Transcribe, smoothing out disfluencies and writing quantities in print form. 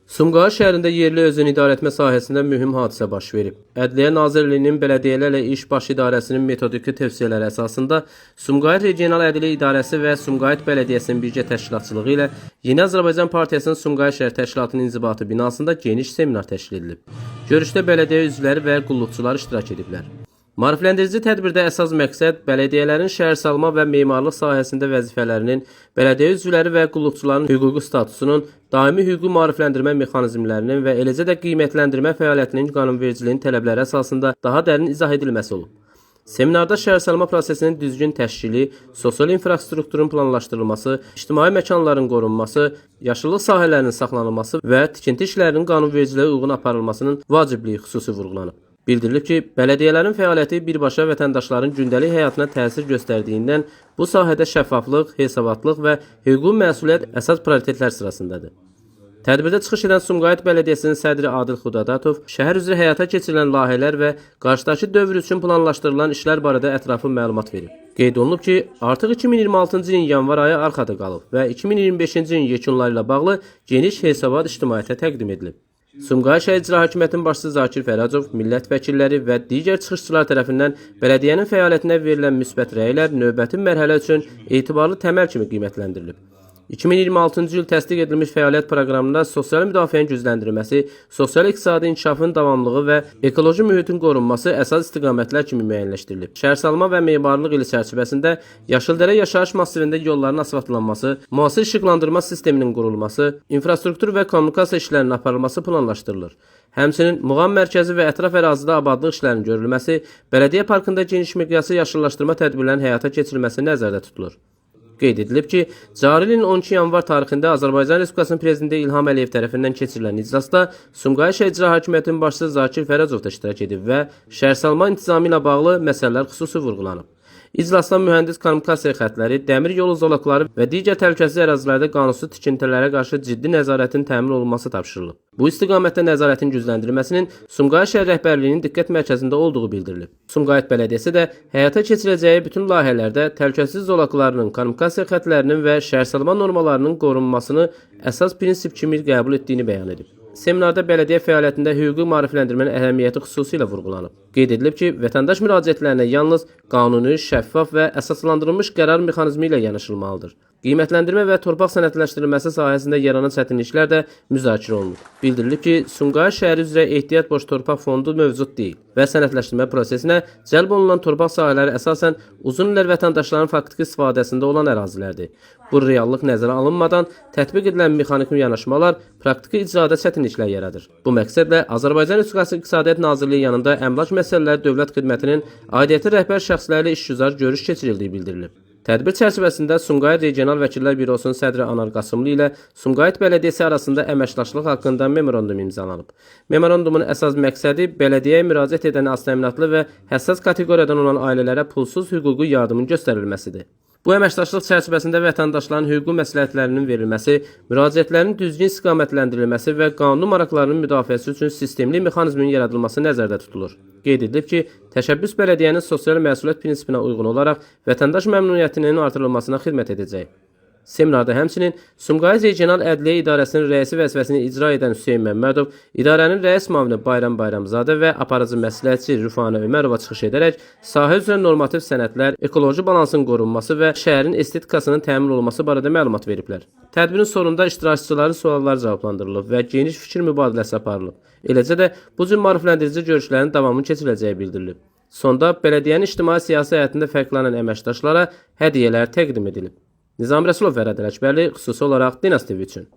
Sumqayıt şəhərində yerli özünü idarəetmə sahəsində mühüm hadisə baş verib. Ədliyyə Nazirliyinin Bələdiyyələrlə İş Baş İdarəsinin metodiki tövsiyələri əsasında Sumqayıt Regional Ədliyyə İdarəsi və Sumqayıt Bələdiyyəsinin birgə təşkilatçılığı ilə Yeni Azərbaycan Partiyasının Sumqayıt şəhər təşkilatının inzibati binasında geniş seminar təşkil edilib. Görüşdə bələdiyyə üzvləri və qulluqçular iştirak ediblər. Maarifləndirici tədbirdə əsas məqsəd bələdiyyələrin şəhərsalma və memarlıq sahəsində vəzifələrinin, bələdiyyə üzvləri və qulluqçuların hüquqi statusunun, daimi hüquqi maarifləndirmə mexanizmlərinin və eləcə də qiymətləndirmə fəaliyyətinin qanunvericiliyin tələbləri əsasında daha dərin izah edilməsi olub. Seminarda şəhərsalma prosesinin düzgün təşkili, sosial infrastrukturun planlaşdırılması, ictimai məkanların qorunması, yaşıllıq sahələrinin saxlanılması və tikinti işlərinin qanunvericiliyə uyğun aparılmasının vacibliyi xüsusi vurğulanıb. Bildirilib ki, bələdiyyələrin fəaliyyəti birbaşa vətəndaşların gündəlik həyatına təsir göstərdiyindən bu sahədə şəffaflıq, hesabatlıq və hüquqi məsuliyyət əsas prioritetlər sırasındadır. Tədbirdə çıxış edən Sumqayıt Bələdiyyəsinin sədri Adil Xudadatov şəhər üzrə həyata keçirilən layihələr və qarşıdakı dövr üçün planlaşdırılan işlər barədə ətraflı məlumat verib. Qeyd olunub ki, artıq 2026-cı ilin yanvar ayı arxada qalıb və 2025-ci ilin yekunları ilə bağlı geniş hesabat ictimaiyyətə təqdim edilib. Sumqayıt şəhər İcra Hakimiyyətinin başçısı Zakir Fəracov, millət vəkilləri və digər çıxışçılar tərəfindən bələdiyyənin fəaliyyətinə verilən müsbət rəylər növbəti mərhələ üçün etibarlı təməl kimi qiymətləndirilib. 2026-cı il təsdiq edilmiş fəaliyyət proqramında sosial müdafiənin gücləndirilməsi, sosial-iqtisadi inkişafın davamlılığı və ekoloji mühitin qorunması əsas istiqamətlər kimi müəyyənləşdirilib. Şəhərsalma və memarlıq ili çərçivəsində Yaşıldərə yaşayış massivində yolların asfaltlanması, müasir işıqlandırma sisteminin qurulması, infrastruktur və kommunikasiya işlərinin aparılması planlaşdırılır. Həmçinin Muğam mərkəzi və ətraf ərazidə abadlıq işlərinin görülməsi, bələdiyyə parkında geniş miqyaslı yaşıllaşdırma tədbirlərinin həyata keçirilməsi nəzərdə tutulur. Qeyd edilib ki, cari ilin 12 yanvar tarixində Azərbaycan Respublikasının Prezidenti İlham Əliyev tərəfindən keçirilən iclasda Sumqayıt şəhər İcra Hakimiyyətinin başçısı Zakir Fəracov da iştirak edib və şəhərsalma intizamı ilə bağlı məsələlər xüsusi vurğulanıb. İclasda mühəndis kommunikasiya xətləri, dəmir yolu zolaqları və digər təhlükəsiz ərazilərdə qanunsuz tikintilərə qarşı ciddi nəzarətin təmin olunması tapşırılıb. Bu istiqamətdə nəzarətin gücləndirilməsinin Sumqayıt şəhər rəhbərliyinin diqqət mərkəzində olduğu bildirilib. Sumqayıt Bələdiyyəsi də həyata keçiriləcəyi bütün layihələrdə təhlükəsiz zolaqlarının, kommunikasiya xətlərinin və şəhərsalma normalarının qorunmasını əsas prinsip kimi qəbul etdiyini bəyan edib. Seminarda bələdiyyə fəaliyyətində hüquqi maarifləndirmənin əhəmiyyəti xüsusilə vurğulanıb. Qeyd edilib ki, vətəndaş müraciətlərinə yalnız qanuni, şəffaf və əsaslandırılmış qərar mexanizmi ilə yanaşılmalıdır. Qiymətləndirmə və torpaq sənədləşdirilməsi sahəsində yaranan çətinliklər də müzakirə olunub. Bildirilib ki, Sumqayıt şəhəri üzrə ehtiyat boş torpaq fondu mövcud deyil və sənədləşdirmə prosesinə cəlb olunan torpaq sahələri əsasən uzun illər vətəndaşların faktiki istifadəsində olan ərazilərdir. Bu reallıq nəzərə alınmadan tətbiq edilən mexaniki yanaşmalar praktiki icrada çətinliklər yaradır. Bu məqsədlə Azərbaycan Respublikası İqtisadiyyat Nazirliyi yanında Əmlak Məsələləri Dövlət Xidmətinin aidiyyəti rəhbər şəxsləri ilə işgüzar görüş keçirildiyi bildirilib. Tədbir çərçivəsində Sumqayıt Regional Vəkillər Bürosunun sədri Anar Qasımlı ilə Sumqayıt Bələdiyyəsi arasında əməkdaşlıq haqqında memorandum imzalanıb. Memorandumun əsas məqsədi bələdiyyəyə müraciət edən az təminatlı və həssas kateqoriyadan olan ailələrə pulsuz hüquqi yardımın göstərilməsidir. Bu əməkdaşlıq çərçivəsində vətəndaşların hüquqi məsləhətlərinin verilməsi, müraciətlərin düzgün istiqamətləndirilməsi və qanuni maraqlarının müdafiəsi üçün sistemli mexanizmin yaradılması nəzərdə tutulur. Qeyd edilib ki, təşəbbüs bələdiyyənin sosial məsuliyyət prinsipinə uyğun olaraq vətəndaş məmnuniyyətinin artırılmasına xidmət edəcək. Seminarda həmçinin Sumqayıt Regional Ədliyyə İdarəsinin rəisi vəzifəsini icra edən Hüseyn Məmmədov, idarənin rəis müavini Bayram Bayramzadə və aparıcı məsləhətçi Rüfanə Ömərova çıxış edərək sahə üzrə normativ sənədlər, ekoloji balansın qorunması və şəhərin estetikasının təmin olunması barədə məlumat veriblər. Tədbirin sonunda iştirakçıların sualları cavablandırılıb və geniş fikir mübadiləsi aparılıb. Eləcə də bu cür maarifləndirici görüşlərin davamının keçiriləcəyi bildirilib. Sonda bələdiyyənin ictimai-siyasi həyatında fərqlənən əməkdaşlara hədiyyələr təqdim edilib. Nizami Rəsulov, Fərhad Ələkbərli, xüsusi olaraq Dinaz TV üçün.